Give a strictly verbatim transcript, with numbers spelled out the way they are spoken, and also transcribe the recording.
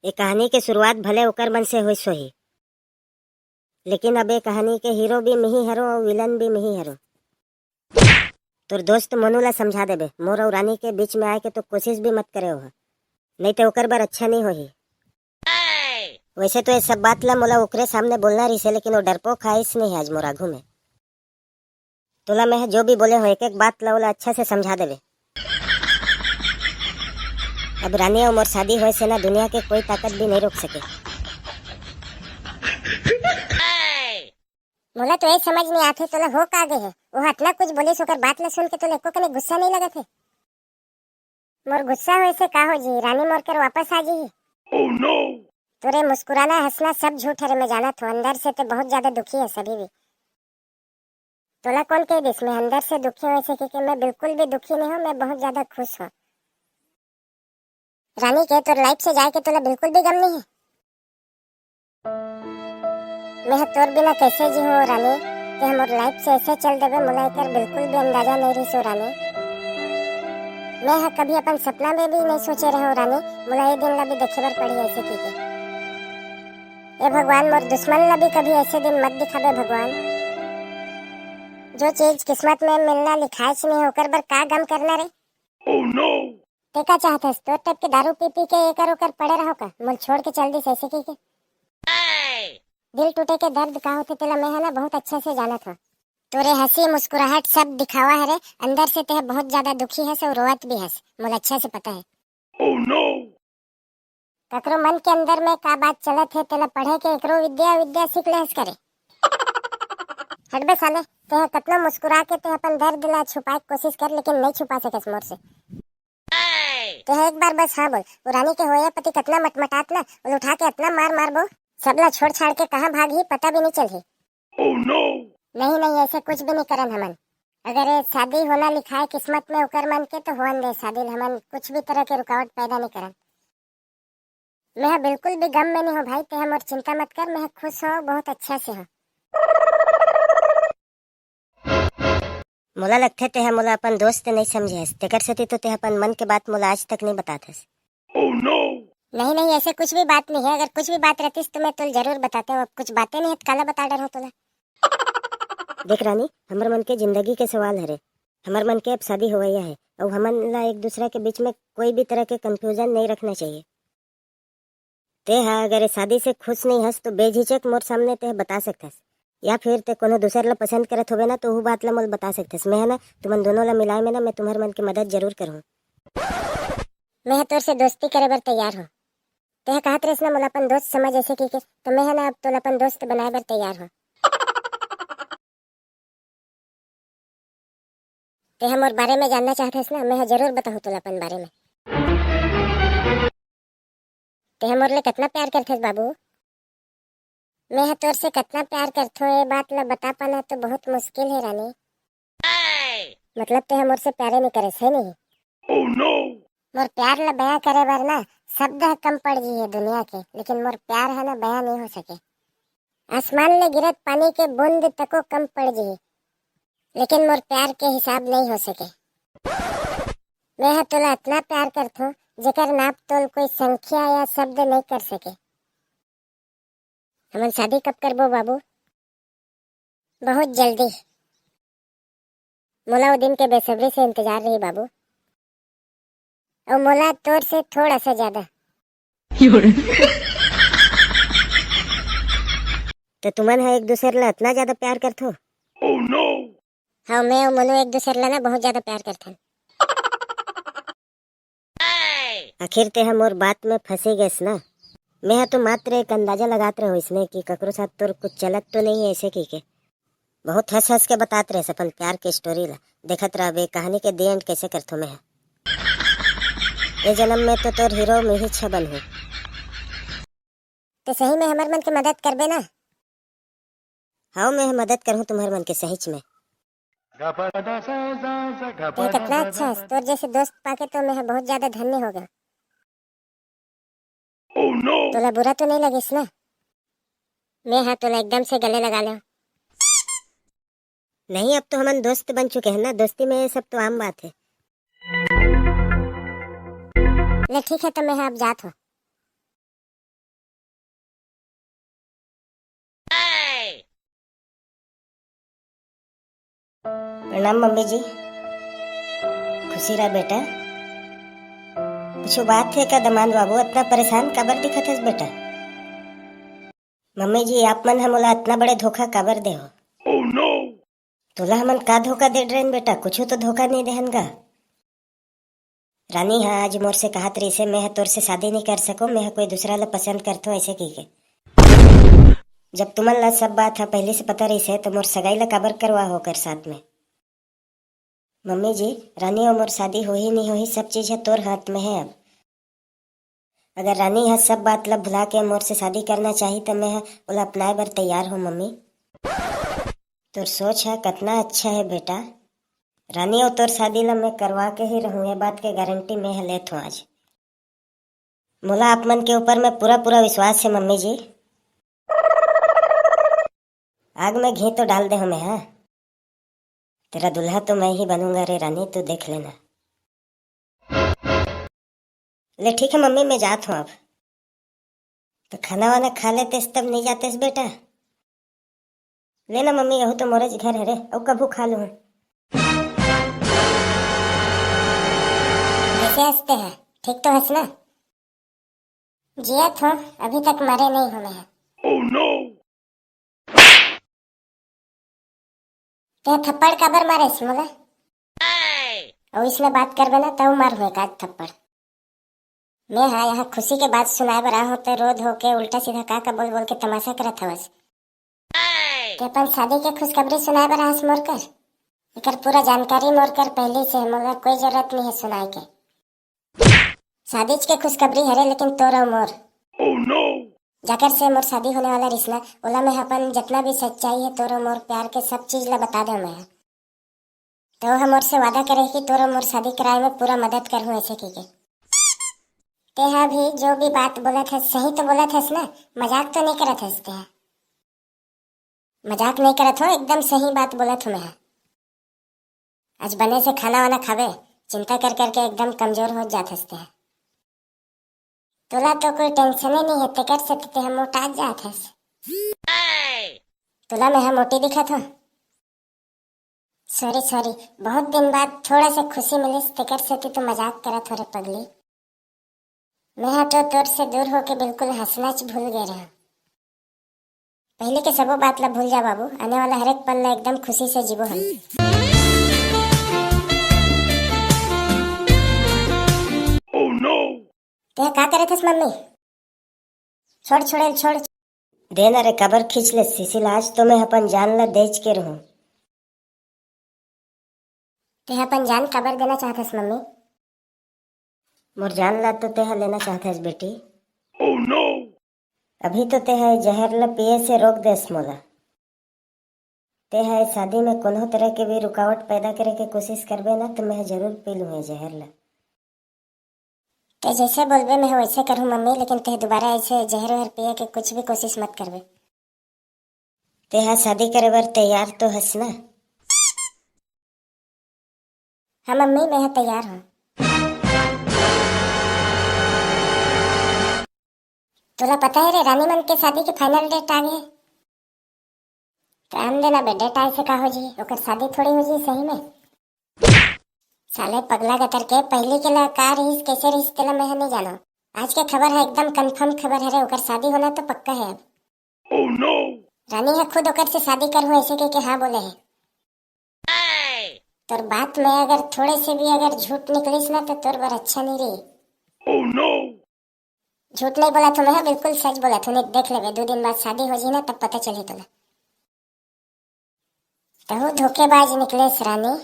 ए कहानी के शुरुआत भले ओकर मन से होइस होही, लेकिन अब ए कहानी के हीरो भी मिही हरो अउ विलन भी मिही हरो। तोर दोस्त मोनू ला समझा देबे, मोर अउ रानी के बीच में आए के तो कोशिश भी मत करे ओह, नहीं तो ओकर बर अच्छा नहीं होही। वैसे तो ये सब बात ला मोला ओकरे सामने बोलना रहिसे, लेकिन वो डरपोक आइस नहीं आज मोर आघू में। तोला मैं जो भी बोले हो, एक एक बात ला ओला अच्छा से समझा देबे। अब रानी अउ मोर शादी होए से ना दुनिया के कोई ताकत भी नहीं रोक सके। मोला तो ये समझ नहीं आथे तोला हो का गे हे। वो अतना कुछ बोलिस, ओकर बात ला सुन के तोला एको कने गुस्सा नहीं लगत हे? मोर गुस्सा होए से का हो जी, रानी मोर कर वापस आ जी। Oh no! तोरे मुस्कुराना हंसना सब झूठ हरे, मैं जानत हूँ, अंदर से ते बहुत ज्यादा दुखी हस अभी भी। तोला कौन कह दिस मैं अंदर से दुखी हूँ? ऐसे कह के मैं बिल्कुल भी दुखी नहीं हूँ, मैं बहुत ज्यादा खुश हूँ। रानी के तोर लाइफ से जाए के तोला बिल्कुल भी गम नहीं है। मैं ह तोर बिना कैसे जी हूँ रानी? ते हमर लाइफ से ऐसे चल देबे, मोला एकर बिल्कुल भी अंदाजा नहीं रहिस हो रानी। मैं ह कभी अपन सपना में भी नहीं सोचे रहे हो रानी, मोला ये दिन ला भी देखे बर पड़ी ऐसे की के। ए भगवान, मोर दुश्मन ला भी कभी ऐसे दिन मत दिखाबे भगवान। जो चीज किस्मत में मिलना लिखाइस नहीं, ओकर बर का गम करना रे? Oh no! ते का चाहत हस? तोर टाइप के दारू पी पी के एकर ओकर पड़े रहो का? मोल छोड़ के चल दिस ऐसे की के। दिल टूटे के दर्द का होथे तेला मैं ह ना बहुत अच्छा से जानत हूँ। तोरे हंसी मुस्कुराहट सब दिखावा हरे, अंदर से ते ह बहुत ज्यादा दुखी हस और रोवत भी हस, मोला अच्छा से पता है। Oh no! ककरो मन के अंदर में का बात चलत हे, तेला पढ़े के एकरो विद्या, विद्या सीख ले हस करे। हट बे साले, ते ह कतनो मुस्कुरा के ते अपन दर्द ला छुपाए के कोशिश कर, लेकिन नहीं छुपा सकस मोर से। ते ह एक बार बस हाँ बोल, वो रानी के होया पति कतना मटमटात ना, उल उठा के अतना मार मार बो, सबला छोड़ छाड़ के कहाँ भागही पता भी नहीं चलही। Oh no! नहीं, नहीं, ऐसे कुछ भी नहीं करन हमन। अगर ये शादी होना लिखा है किस्मत में ओकर मन के, तो होन दे शादी, हमन कुछ भी तरह के रुकावट पैदा नहीं करन। मैं बिल्कुल भी गम में नहीं हूँ भाई, ते मोर चिंता मत कर, मैं खुश हूँ, बहुत अच्छा से हूँ। मोला लगथे ते ह मोला अपन दोस्त नहीं समझे हस, तेकर सेती तो ते ह अपन मन के बात मोला आज तक नहीं बतात हस। Oh no! नहीं, नहीं, ऐसे कुछ भी बात नहीं है। अगर कुछ भी बात रहतीस तो मैं तोल जरूर बताते हूँ। अब कुछ बातें नहीं है तो काला बता डर हो तोला। देख रानी, हमर मन के जिंदगी के सवाल हरे। हमर मन के अब शादी होवैया है, अउ हमन ला एक दूसरा के बीच में कोई भी तरह के कंफ्यूजन नहीं रखना चाहिए। ते ह अगर ए शादी से खुश नहीं हस तो बेझिझक मोर सामने ते ह बता सकथस, या फिर ते कोनो दूसर ला पसंद करत होबे ना तो वो बात ला मोल बता सकथस। मैं ह ना तुमन दोनों ला मिलाए में ना मैं तुम्हर मन के मदद जरूर करूँ। मैं ह तोर से दोस्ती करे बर तैयार हूँ। ते ह कहत रहिस ना मोला अपन दोस्त समझ ऐसे की के, तो मैं ह ना अब तोला अपन दोस्त बनाए बर तैयार हूँ। ते ह मोर बारे में जानना चाहत हस ना, मैं ह जरूर बताहूँ तोला अपन बारे में। ते ह मोर ले कतना प्यार करथस बाबू? मैं ह तोर से कतना प्यार करथों, ये बात ला बता पाना तो बहुत मुश्किल है रानी। मतलब ते ह मोर से प्यारे नहीं करे, सही नहीं? Oh no! मोर प्यार ला बयां करे बर ना शब्द ह कम पड़ जी है दुनिया के, लेकिन मोर प्यार है ना बयां नहीं हो सके। आसमान ले गिरत पानी के बूंद तको कम पड़ जी, लेकिन मोर प्यार के हिसाब नहीं हो सके। मैं ह तोला इतना प्यार करथों, जेकर नाप तोल कोई संख्या या शब्द नहीं कर सके। हमन शादी कब करबो बाबू? बहुत जल्दी। मोला वो दिन के बेसब्री से इंतजार रही बाबू। और मोला तोर से थोड़ा सा ज्यादा। तो तुमन ह एक दूसर ला इतना ज्यादा प्यार करथो? Oh no! हाँ, मैं और मोनू एक दूसर ला ना बहुत ज्यादा प्यार करथन। आखिर ते ह मोर बात में फंसी गएस ना। मैं ह तो मात्र एक अंदाजा लगात रहे होइस ने कि ककरो साथ तोर कुछ चलत तो नहीं है ऐसे की के। बहुत हंस हंस के बतात रहे अपन प्यार के स्टोरी ला। देखत रहबे कहानी के दी एंड कैसे करथो मैं ह। ए जन्म में तो तोर हीरो मिहिच बनहूँ। तो सही में हमर मन के मदद करबे ना? हाँ, मैं ह मदद करहूँ तुम्हर मन के सहीच में। ते कतना अच्छा हस, तोर जैसे दोस्त पाके तो मैं ह बहुत ज्यादा धन्य हो गया। Oh no! तोला बुरा तो नहीं लगिस ना? मैं ह तोला एकदम से गले लगा ले। नहीं, अब तो हमन दोस्त बन चुके हैं ना, दोस्ती में ये सब तो आम बात है। ले ठीक है, तो मैं ह अब जात हूँ। प्रणाम मम्मी जी। खुशी रह बेटा। कुछ बात हे का दमांद बाबू, अतना परेशान काबर दिखत हस बेटा? मम्मी जी, आप मन ह मोला अतना बड़े धोखा काबर दे हो? तोला हमन का धोखा दे डरेन बेटा? कुछ तो धोखा नहीं देहन गा। रानी ह आज मोर से कहत रहिसे, "मैं ह तोर से शादी नहीं कर सको, मैं ह कोई दूसरा ला पसंद करथो," ऐसे कहिके। जब तुमन ला सब बात ह पहले से पता रहिसे, तो मोर सगाई ला काबर करवा हो ओकर साथ में? मम्मी जी, रानी अउ मोर शादी होही नहीं होही, सब चीज ह तोर हाथ में है अब। अगर रानी ह सब बात ला भुला के मोर से शादी करना चाही, त मैं ह ओला अपनाए बर तैयार हूँ मम्मी। तोर सोच ह कतना अच्छा है बेटा। रानी अउ तोर शादी ला मैं करवा के ही रहूँ, ये बात के गारंटी मैं ह लेत हूँ आज। मोला आप मन के ऊपर में पूरा पूरा विश्वास है मम्मी जी। आग में घी तो डाल दे हूँ मैं, हाँ। तेरा दूल्हा तो मैं ही बनूंगा रे रानी, तू देख लेना। ले ठीक है मम्मी, मैं जात हूँ अब। तो खाना वाना खा लेतेस तब नहीं जातेस बेटा? ले ना मम्मी, यहू तो मोरेच घर है रे, अउ कभू खा लूँ। कैसे हंसते हैं, ठीक तो हंसना। जियत हो, अभी तक मरे नहीं हो मैं। ते थप्पड़ काबर मारेस मोला? अउ इसने बात करबे ना, तब मार हुए का थप्पड़। मैं हा यहाँ खुशी के बात सुनाए बर आहूँ, ते रो धो के उल्टा सीधा का का बोल बोल के तमाशा करत हवस। ते अपन शादी के खुशखबरी सुनाए बर आहस मोर कर? एकर पूरा जानकारी मोर कर पहले से है, मोला कोई जरूरत नहीं है सुनाए के। शादीच के खुशखबरी हरे, लेकिन तोर अउ मोर। जाकर से मोर शादी होने वाला रिश्ता, ओला मैं अपन जितना भी सच्चाई है तोर अउ मोर प्यार के सब चीज ला बता दे मैं। तो हम मोर से वादा करे कि तोर अउ मोर शादी कराए में पूरा मदद करहूँ ऐसे कहिके। ते हा भी जो भी बात बोलत हस, सही तो बोलत हस ना, मजाक तो नहीं करत हस ते हा? मजाक नहीं करत हो, एकदम सही बात बोलत हूँ मैं। आज बने से खाना वाना खाबे, चिंता कर करके एकदम कमजोर हो जात हस ते। तोला तो कोई टेंशन ही नहीं है, तेकर से ते हम मोटा जात हस। तोला मैं हम मोटी दिखत हो? सॉरी सॉरी, बहुत दिन बाद थोड़ा सा खुशी मिलिस, तेकर से तो मजाक करत हो रे पगली। मैं हा तो तोर से दूर होके बिल्कुल हंसना च भूल गए रहा। पहले के सबो बात ला भूल जा बाबू, आने वाला हर एक पल ला एकदम खुशी से जीबो हम। ते का करे थस मम्मी? छोड़ छोड़े छोड़। दे ना रे, काबर खींच ले सीसी ला, आज तो मैं अपन जान ला देच के रहूं। ते अपन जान काबर देना चाहत हस मम्मी? मोर जान ला तो ते हा लेना चाहत हस बेटी। अभी तो ते हा जहर ला पिए से रोक देस मोला। ते हा शादी में कोनो तरह के भी रुकावट पैदा करे के कोशिश करबे ना, तो मैं जरूर पी लूँ ये जहर ला। ते जैसे बोलबे मैं वैसे करूँ मम्मी, लेकिन ते दोबारा ऐसे जहर वहर पिए के कुछ भी कोशिश मत करबे। ते हा शादी करे बर तैयार तो हस ना? हाँ मम्मी, मैं हा तैयार हूँ। तोला पता है रे, रानी मन के शादी के फाइनल डेट आ गए। तो आन देना बे, डेट आए से का हो जी, ओकर शादी थोड़ी हो जी सही में। साले पगला गतर के, पहली के ला का रहिस, कैसे रहिस, तेला मैं नहीं जानो। आज के खबर है, एकदम कंफर्म खबर है रे, ओकर शादी होना तो पक्का है अब। रानी है खुद ओकर से शादी करहूँ ऐसे कह के हाँ बोले है। तोर बात में अगर थोड़े से भी अगर झूठ निकलिस ना तो तोर बर अच्छा नहीं रही। झूठ नहीं बोला थो मैं, बिल्कुल सच बोला थो। नहीं देख लेबे, दो दिन बाद शादी हो जी ना, तब पता चली तोला। तहु धोखेबाज निकलेस रानी।